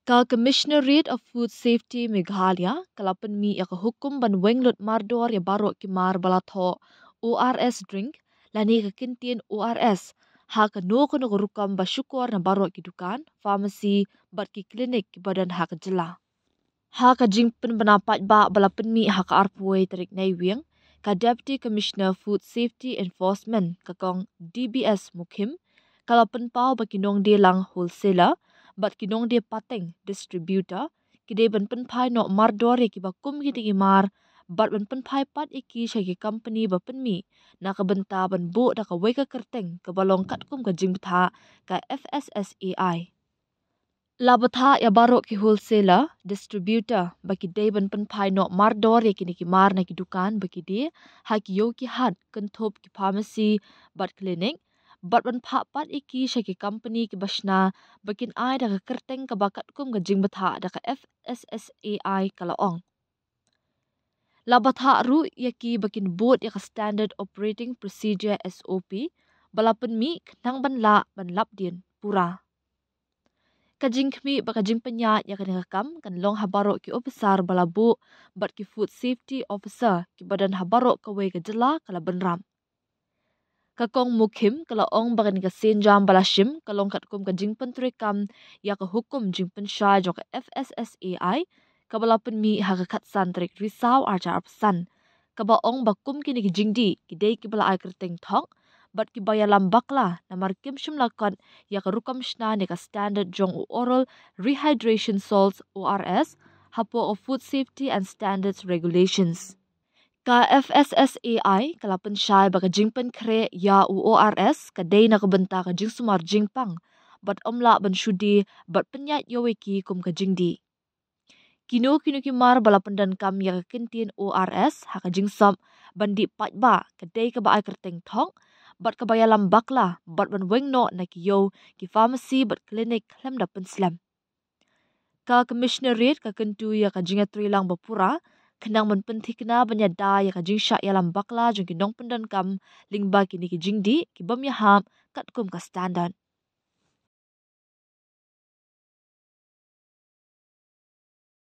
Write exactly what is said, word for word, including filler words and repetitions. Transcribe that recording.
Ka Commissionerate of Food Safety Meghalaya ka la pynmih ïa ka hukum ban weng lut mardor ïa baroh ki mar ba la thoh O R S drink lane ka kyntien O R S ha kano kano ka rukom ba shukor na baroh ki dukan, pharmacy bad ki klinik kiba don ha ka jylla. Ha ka jingpynbna paidbah ba la pynmih ha ka arphew tarik Naiwieng, ka Deputy Commissioner Food Safety Enforcement, ka Kong D B S Mukhim, ka la pynpaw ba ki nongdie lang wholesaler bad ki nongdie pateng distributor ki dei ban pynphai noh mardor ïa kiba kum kine ki mar bad ban pynphai pat ïa ki sha ki company ba pynmih na ka bynta ban buh da kawei ka kyrteng kaba long katkum ka jingbthah ka F S S A I. La bthah ïa baroh ki wholesaler, distributor ba ki dei ban pynphai noh mardor ïa kine ki mar na ki dukan ba ki die ha ki ïew ki hat, kynthup ki pharmacy bad klinik, bad ban phah pat ïa ki sha ki company kiba shna ba kin ai da ka kyrteng kaba katkum ka jingbthah da ka F S S A I, ka la ong. La bthah ruh ïa ki ba kin bud ïa ka Standard Operating Procedure, S O P, ba la pynmih khnang ban lah ban lap dien pura. Ka jingkhmih bad ka jingpynïaid ïa kane ka kam kan long ha baroh ki ophisar ba la buh bad ki food safety officer kiba don ha baroh kawei ka jylla ka la bynrap. Ka Kong Mukhim ka la ong ba kane ka sienjam ba la shim ka long katkum ka jingpyntreikam ïa ka hukum jingpynshai jong ka F S S A I kaba la pynmih ha ka khatsan tarik Risaw arhajar arphew san, kaba ong ba kum kine ki jingdih ki dei kiba la ai kyrteng thok bad kiba ïalam bakla namar kim shym la kot ïa ka rukom shna ne ka standard jong u oral rehydration salts, O R S, hapoh ka Food Safety and Standards Regulations. Ka F S S A I ka la pynshai ba ka jingpynkhreh ïa u O R S ka dei na ka bynta ka jingsumar jingpang bad ym lah ban shu die bad pynïaid ïew ïa ki kum ka jingdih. Kino kino ki mar ba la pyndonkam ïa ka kyntien O R S ha ka jingsop ban dih paidbah ka dei kaba ai kyrteng thok bad kaba ïalam bakla bad ban weng noh na ki ïew, ki pharmacy bad klinik khlem da pynslem. Ka Commissionerate ka kyntu ïa ka jingïatreilang ba pura khnang ban pynthikna ban ïada ïa ka jingshah ïalam bakla jong ki nongpyndonkam lyngba kine ki jingdih ki bym ïahap katkum ka standard.